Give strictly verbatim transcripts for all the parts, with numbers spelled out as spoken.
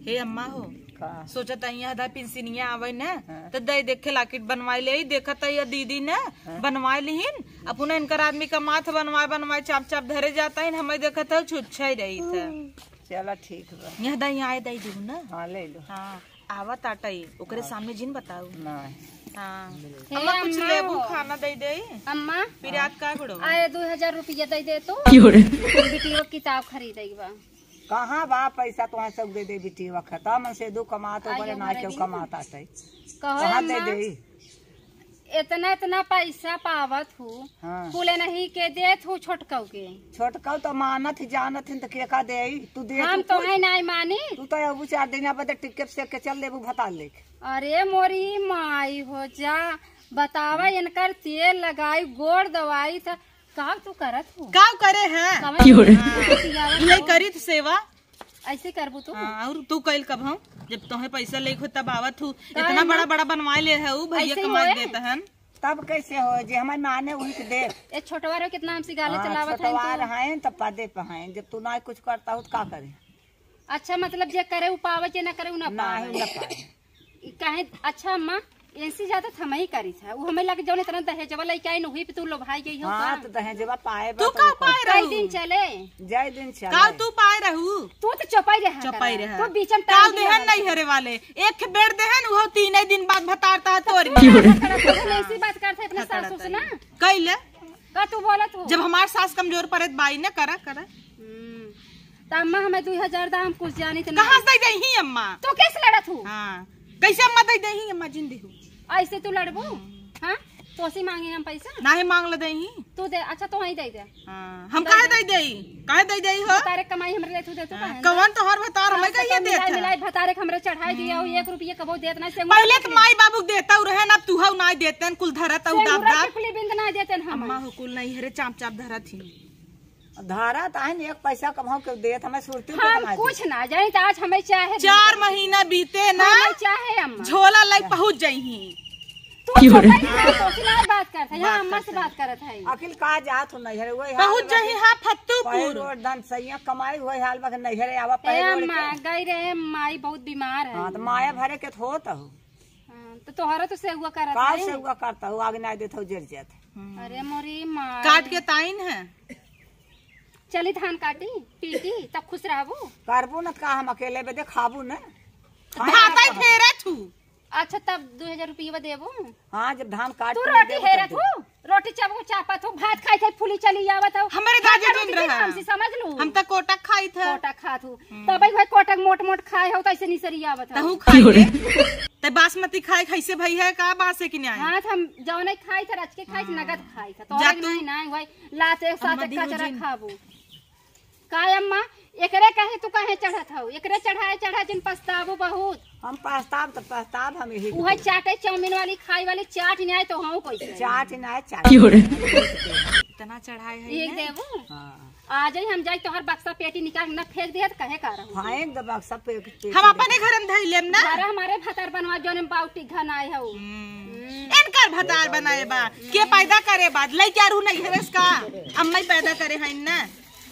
हे अम्मा हो, का? सोचत हई, यहाँ दा पिंसिनिया आवे न, हाँ। त दे देखे लाकिट बनवाए ले, देखत हई, ये दीदी न हाँ। बनवाए लिहिन, अपना इनकर आदमी का माथ बनवाए, बनवाए, चाप, चाप धरे जात हई, हमें देखत हई, छुच्छा ही रही था। चला, ठीक बा। यहाँ दा, यहाँ आए दे दू न। हाँ, ले लो। हाँ, आवत आटई, ओकरे हाँ। सामने जिन बताऊ। नहीं। हाँ। हे अम्मा, कुछ अम्मा लेबू, हो। खाना दे दे। अम्मा। पिरात का गुड़ो? आए, दो हजार रुपया दे दे तू। क्यों रे? बिटिया किताब खरीदे के बा। कहाँ बा पैसा तोहे सब दे दे बिटिया? खतम से दू कमात, आई ओकरे ना हमारे केहू दिन। कमात आटे। कहो कहाँ दे अम्मा, दे? इतना, इतना पैसा पावत हूँ, हाँ। कुले नहीं के देत हूँ छोटकऊ के। छोटकऊ तो मानत ही, जानत ही, तो के का दे? तू दे, हम तू तो कुछ है नहीं मानी। तू तो अबू चार दिन बदे टिकट से के चल देबू भतार लेके। अरे मोरी माई हो जा, बतावा इनकर तेल लगाई, गोड़ दवाई, त का तू करत हो? का करे हैं? समझ क्यों रे? में नहीं आवत यही हो। करी तो सेवा। ऐसे करबू तू? हाँ, और तू कैल कब हम? जब तोहे पैसा लेके हो तब आवत हूँ। का इतना है बड़ा माँ? बड़ा बनवा ले है ऊ, भैया ऐसे ही कमाई होए? देता है। तब कैसे हो जे हमारे माने उही के दे। ए छोटवा रहो कितना हमसे गाले हाँ, चलावत है छोटवा तू। रहे तो पदे पे हैं, जब तू ना कुछ करता हो तो का करे? अच्छा, मतलब जे करे उ पावे, जे ना करे उ ना ना पावे। है, ना पावे। ई काहे? अच्छा अम्मा, इनसे ज्यादा त हम ही करी था। उ हमें लगे जौन इतना दहेजवा लइके आई न, वही पे तू लोभाई गई हो हाँ, का? तो दहेजवा पाए बा तू तो का ऊपर। पाए कई रहू? दिन चले? जय दिन चले। का तू पाए रहू? तू तो चपाई रहा चपाई करा। रहा। तू बीच में का टाल दिया देहन लगा। नहीं हरे वाले। एक बेर देहन, वो तीन दिन बाद भतारता तोर। तू ऐसी बात करते अपने सासू से ना। कैले? का तू बोलत हो? जब हमार सास कमजोर पड़े त बाई न करा, करा। हम्म। त अम्मा हमें दो हजार दा, हम कुछ जानी त कहाँ नहीं। से दे ही अम्मा? तो कैसे लड़त हो? हाँ। कैसे अम्मा दे दे ही अम्मा जिंदी हो? ऐसे तू लड़बू? हाँ? तोसी मांगे हम पैसा? नाही मांग ले दे ही। तू दे, अच्छा तो वहीं दे दे। हाँ। हम दे काहे दे। दे दे ही? काहे दे दे ही हो? तारे कमाई हमरे ले तू दे तू हाँ, कहे ना? कवन तोहर भतार हमें हम तो कहिए सब देत मिलाई, है? मिलाई भतारे के हमरे चढ़ाई दिया हो, हम्म। एक रुपये कबो देत ना से पहले तो माई बाबू देता रहे ना, अब तू हऊ ना देते कुल धरत हऊ दाब दाब। कुली बिंद ना देते हम। अम्मा हो कुल नहीं हरे चाप चाप धरत ही। धारा त आइन एक पैसा कमाओ के देत, हमें सुरती हम कुछ ना जाई, त आज हमें चाहे चार महीना बीते ना, हमें चाहे अम्मा। झोला लाई पहुँच जाई ही। तू क्यों रे? चुप रही, हम तो सिलाई बात करत है, यहाँ बात अम्मा से करत है। बात करत है। अखिल का जात हो नैहरे, वही हाल पहुँच बा जाई के हाँ फत्तूपुर। पैर ओढ़ धन सैया कमाई, वही हाल बा के नैहरे आवा ए पैर ओढ़ अम्मा, के। गई रहे माई बहुत बीमार है। हाँ, तो माया भरे के तो होत हो। हाँ, तो तोहरा तो सेवा करत का है। सेवा करता हो, आगे ना देत हो, जर जात। अरे मोरी माई। काट के ताइन है। चली धान काटी, पीटी, तब खुश रहबू। करबू न त का, हम अकेले बदे खाबू न। खाए भाता ही ना फेरा छू। अच्छा, तब दो हजार रुपया देबू? हाँ, जब धान काट तू के रोटी देबू हेरत तब हूँ, रोटी चाप चापत हूँ, भात खाई थे, फूली चली आवत हूँ। हमारे दादी भात दिन रोटी रहा। हमसे समझ लू। हम तो कोटक खाई थे। कोटक खात हूँ। हम्म। तब भाई कोटक मोट मोट खाए हो, तो ऐसे निसरी आवत हो। तहू खाई रे। ते बासमती खाए, कैसे भाई है, का बास है कि नहीं? हाँ, तो हम जौने खाई थे, रच के खाई थे, हाँ। नगद खाई थे। तो जा तू। नहीं, नहीं, भाई, लाते एक साथ अम्मा दी कचरा हुजिन। खाबू। का अम्मा, एकरे काहे तू काहे चढ़त हऊ? एकरे चढ़ाए चढ़ाए जिन पछताबू बहुत। हम पछताब त पछताब हम यही उहे खातिर। चाटे चाउमीन वाली खाई वाली चाट नहीं आए तो हम कैसे? चाट नहीं आए, चाट। क्यों रे? इतना चढ़ाए है एक ये? देबू? हाँ। आ जाई हम जाई तोहर बक्सा पेटी निकाल न फेंक दिया त कहे का रहू? हाँ, एक दो बक्सा पे-, पेटी हम अपने देबू। घर में धई लेम ना। घर हमारे भतार बनवा जोने बाउटी घन आए हऊ। हम्म। हम्म। इनकर भतार बनाए बा। के पैदा करे बाद लइका रू नहीं हरस का? अम्मा ही पैदा करे हैं ना।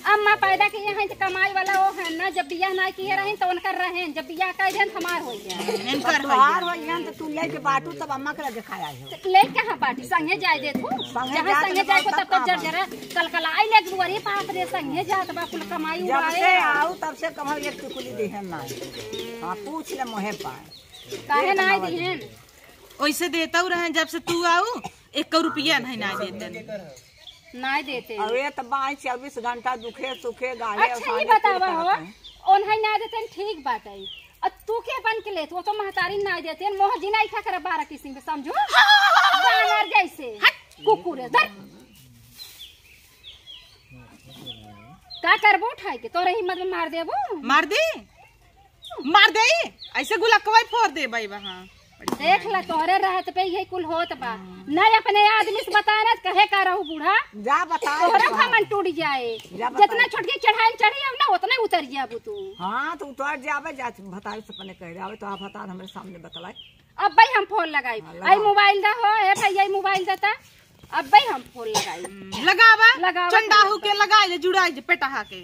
अम्मा पैदा किए हैं तो कमाई वाला वो है ना, जब बियाह ना किए रहें तो उनकर रहें, जब बियाह कर दें तो हमार हो गया। इनकर अब तोहार होइहन त तू लेके बाटू तब अम्मा के लगे खाया हो। तो लेके हाँ बाटी संगे जाए दे तू, संगे जहाँ जात संगे ना जाए को तब तब तब जर कहाँ जरा कल कल आई ले दुआरी बाप रे संगे जात बा कुल कमाई जब उड़ाए। से आऊ तब से कमाई एक टुकड़ी देहन ना। हाँ पूछ ले मोहे पाए। काहे ना दिहन? ओइसे देतउ रहे, जब से तू आऊ, एको रुपया नहीं, ना देते। ना देते। अब ये तो बाई चउबीस घंटा दुखे सुखे गाले अच्छा, और ये साले बतावा कुल हो, करत हैं। ओन्हई ना देते, ठीक बात है। और तू के बन के लेत, वो तो महतारी ना देते, मोह जी नहीं खा कर बारह किस्म के समझो। जानवर जैसे, हट। कुकुर है, धर। का करबो उठाई के? तोरे हिम्मत में मार देबो। मार दे। मार दे, ऐसे गुलकवा फोड़ दे भाई वहाँ। देख ला, तोहरे रहत पे ये कुल होत बा। नहीं अपने आदमी से बता ना, कहे का रहू बूढ़ा? जा बता तोहरे दे। घमंड टूट जाए। जा बता जितना दे। छोटकी चढ़ाई चढ़ी अब ना, उतना उतर जाबू तू। हाँ, तो उतर जाबे, जा भतार से अपने कह रहे, तो आप भतार हमरे सामने बतलाए। अब भाई हम फोन लगाई। हाँ, लगाओ। आई मोबाइल दा हो, ए भाई, आई मोबाइल देता। अब भाई हम फोन लगाई। लगावा, लगावा, चंडाहू लगावा। के लगाई ले, जुड़ाई जे पेटहा के।